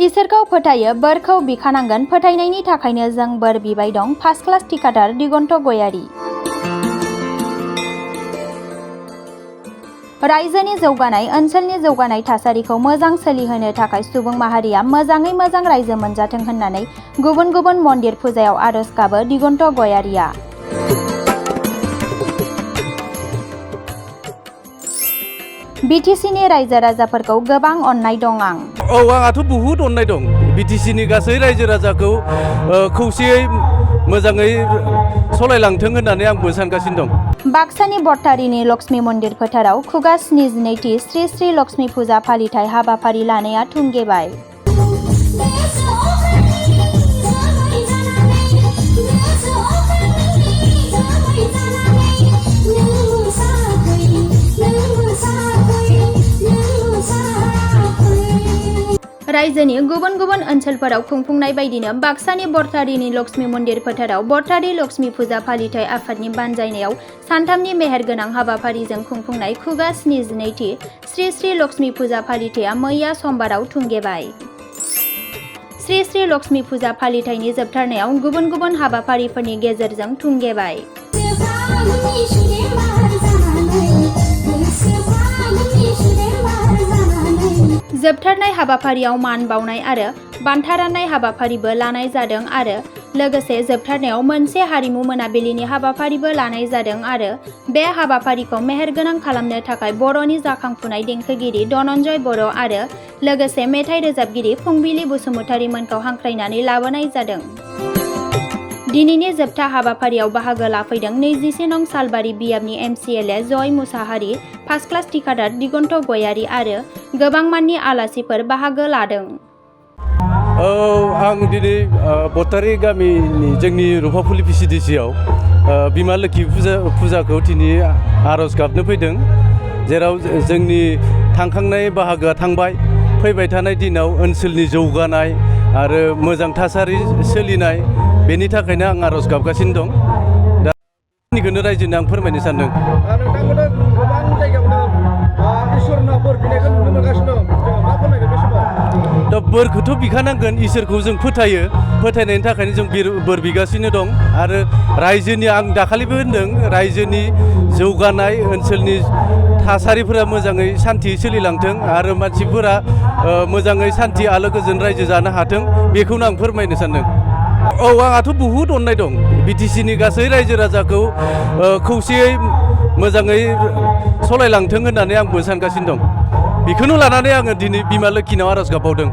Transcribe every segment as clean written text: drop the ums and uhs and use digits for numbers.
इसोरखौ फोथायो, बोरखौ बिखानांगोन। फोथायनायनि थाखायनो जों बोर बिबाय दं। फार्स्ट क्लास थिकादार दिगन्त गयारी। रायजोनि जौगानाय, ओनसोलनि जौगानाय थासारिखौ मोजां सोलिहोनो थाखाय सुबुं माहारिया मोजाङै मोजां रायजो मोनजाथों होननानै गुबुन गुबुन मन्दिर फुजायाव आरज गाबो दिगन्त गयारीया। बिटिसिनि रायजो राजाफोरखौ गोबां अननाय दं आं। आंहाथ' बुहुद अननाय दं। बिटिसिनि गासै रायजो राजाखौ खौसेयै मोजाङै सलायलांथों होननानै आंबो सानगासिनो दं। बाक्सानि बट्टारिनि लक्ष्मी मन्दिर फोथाराव खुगा 72थि श्री श्री लक्ष्मी फुजा फालिथाय हाबाफारि लानाया थुंगेबाय। रायजोनि गुबुन गुबुन ओनसोलफोराव खुंफुंनाय बायदिनो बाक्सानि बट्टारिनि लक्ष्मी मन्दिर फोथाराव बट्टारि लक्ष्मी फुजा फालिथाय आफादनि बानजायनायाव सानथामनि मेहेरगोनां हाबाफारिजों खुंफुंनाय खुगा 72थि श्री श्री लक्ष्मी फुजा फालिथाया मैया समबाराव थुंगेबाय। श्री श्री लक्ष्मी फुजा फालिथायनि जोबथारनायाव गुबुन गुबुन हाबाफारिफोरनि गेजेरजों थुंगेबाय। जोबथारनाय हाबाफारियाव मान बावनाय आरो बान्था राननाय हाबाफारिबो लानाय जादों आरो लोगोसे जोबथारनायाव मोनसे हारिमु मोनाबिलिनि हाबाफारिबो लानाय जादों आरो बे हाबाफारिखौ मेहेरगोनां खालामनो थाखाय बर'नि जाखांफुनाय देंखोगिरि धनन्जय बर' आरो लोगोसे मेथाइ रोजाबगिरि फुंबिलि बसुमतारीमोनखौ हांख्रायनानै लाबोनाय जादों। दिनैनि जोबथा हाबाफारियाव बाहागो लाफैदों 21 नं सालबारि बियाबनि MCLA जय मुसाहारि, फार्स्ट क्लास थिकादार दिगन्त गयारी आरो गोबां माननि आलासिफोर बाहागो लादों। आं दिनै बट्टारि गामिनि जोंनि रुफाफुलि PCDC-आव बिमा लोखि फुजाखौ दिनै आरज गाबनो फैदों, जेराव जोंनि थांखांनाय बाहागोआ थांबाय। फैबाय थानाय दिनाव ओनसोलनि जौगानाय आरो मोजां थासारि सोलिनाय, बेनि थाखायनो आं आरज गाबगासिनो दं। दा बेखौनो रायजोनो आं फोरमायनो सानदों। नोंथांमोना गोबां जायगायावनो इसोरनाव बोर बिनायखौ नुनो मोनगासिनो दं। मा फोरमायगोन बे समाव? दा बोरखौथ' बिखानांगोन। इसोरखौ जों फोथायो, फोथायनायनि थाखायनो जों बोर बिगासिनो दं। आरो रायजोनि, आं दाखालिबो होनदों, रायजोनि जौगानाय, ओनसोलनि थासारिफोरा मोजाङै सान्थि सोलिलांथों आरो मानसिफोरा मोजाङै सान्थि आलो गोजोन रायजो जानो हाथों, बेखौनो आं फोरमायनो सानदों। आंहाथ' बुहुद अननाय दं। बिटिसिनि गासै रायजो राजाखौ खौसेयै मोजाङै सलायलांथों होननानै आंबो सानगासिनो दं। बेखौनो लानानै आङो दिनै बिमा लोखिनाव आरज गाबबावदों।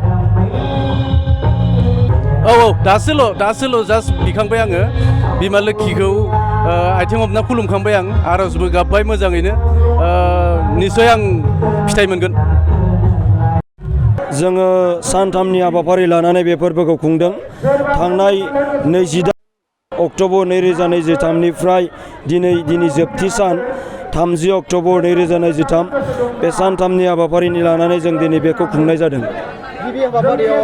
दासोल' जास्ट बिखांबाय आङो। बिमा लोखिखौ आथिं हमना खुलुमखांबाय आं, आरजबो गाबबाय मोजाङैनो। निस्सय आं फिथाइ मोनगोन। जोङो सानथामनि हाबाफारि लानानै बे फोरबोखौ खुंदों। थांनाय 28 अक्ट'बर 2023निफ्राय दिनै जोबथि सान 30 अक्ट'बर 2023 बे सानथामनि हाबाफारिनि लानानै जों दिनै बेखौ खुंनाय जादों। गिबि हाबाफारियाव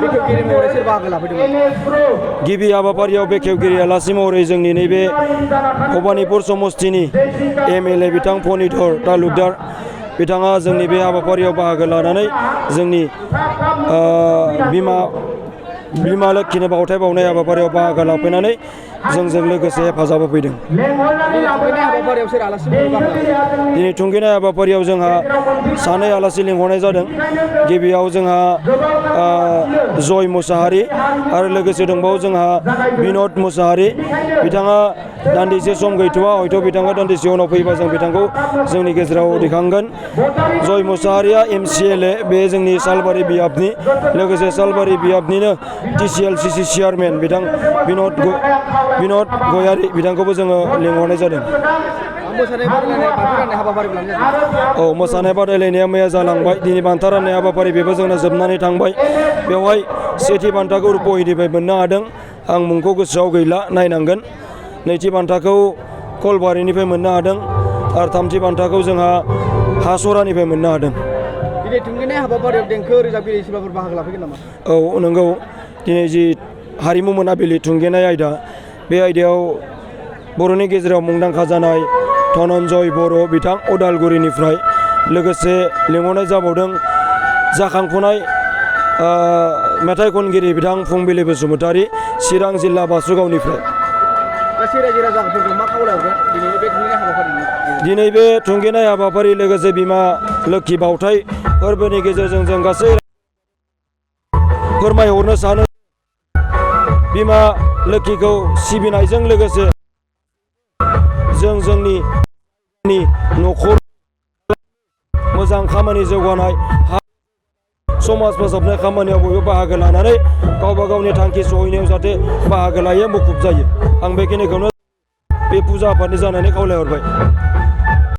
बेखेवगिरि महरै सोर बाहागो लाफैदोंमोन? गिबि हाबाफारियाव बेखेवगिरि आलासि महरै जोंनि नैबे भबानिपुर समस्तिनि MLA बिथां फनिधर तालुकदार बिथाङा जोंनि बे हाबाफारियाव बाहागो लानानै जोंनि बिमा लोखिनो बावथाय बावनाय हाबाफारियाव बाहागो लाफैनानै जोंजों लोगोसे हेफाजाब होफैदों। दिनै थुंगेनाय हाबाफारियाव जोंहा सानै आलासि लिंहरनाय जादों। गिबियाव जोंहा जय मुसाहारि आरो लोगोसे दंबावो जोंहा बिनद मुसाहारि। बिथाङा दान्दिसे सम गैथ'वा, हयथ' बिथाङा दान्दिसे उनाव फैबा जों बिथांखौ जोंनि गेजेराव दैखांगोन। जय मुसाहारिया MCLA, बे जोंनि सालबारि बियाबनि, लोगोसे सालबारि बियाबनिनो TCLCC चेयारमेन बिथां बिनद गयारी, बिथांखौबो जोङो लिंहरनाय जादों। मोसानाय बादायलायनाया मैया जालांबाय। दिनै बान्था राननाय हाबाफारि बेबो जोंना जोबनानै थांबाय। बेवहाय सेथि बान्थाखौ रुपहिनिफ्राय मोननो हादों। आं मुंखौ गोसोआव गैला, नायनांगोन। नैथि बान्थाखौ कलबारिनिफ्राय मोननो हादों आरो थामथि बान्थाखौ जोंहा हासरानिफ्राय मोननो हादों। दिनै थुंगेनाय हाबाफारियाव देंखो रोजाबगिरि सोरबाफोर बाहागो लाफैगोन नामा? नंगौ। दिनै जि हारिमु मोनाबिलि थुंगेनाय आयदा, बे आयदायाव बर'नि गेजेराव मुंदांखा जानाय धनन्जय बर' बिथां उदालगुरिनिफ्राय लोगोसे लिंहरनाय जाबावदों जाखांफुनाय मेथाइ खनगिरि बिथां फुंबिलि बसुमतारी चिरां जिल्ला बासुगावनिफ्राय गासै रायजो राजाफोरखौ मा खावलायहरगोन दिनैनि बे थुंगेनाय हाबाफारिनि दिनै बे थुंगेनाय हाबाफारि लोगोसे बिमा लोक्षि बावथाय फोरबोनि गेजेरजों जों गासै फोरमायहरनो सानो बिमा लोक्षिखौ सिबिनायजों लोगोसे जों जोंनि न'खर मोजां खामानि जौगानाय समाज फोसाबनाय खामानियाव बयबो बाहागो लानानै गावबा गावनि थांखि सहैनायाव जाहाथे बाहागो लायो मुखुब जायो आं बेखिनिखौनो बे फुजा आफादनि जानानै खावलायहरबाय।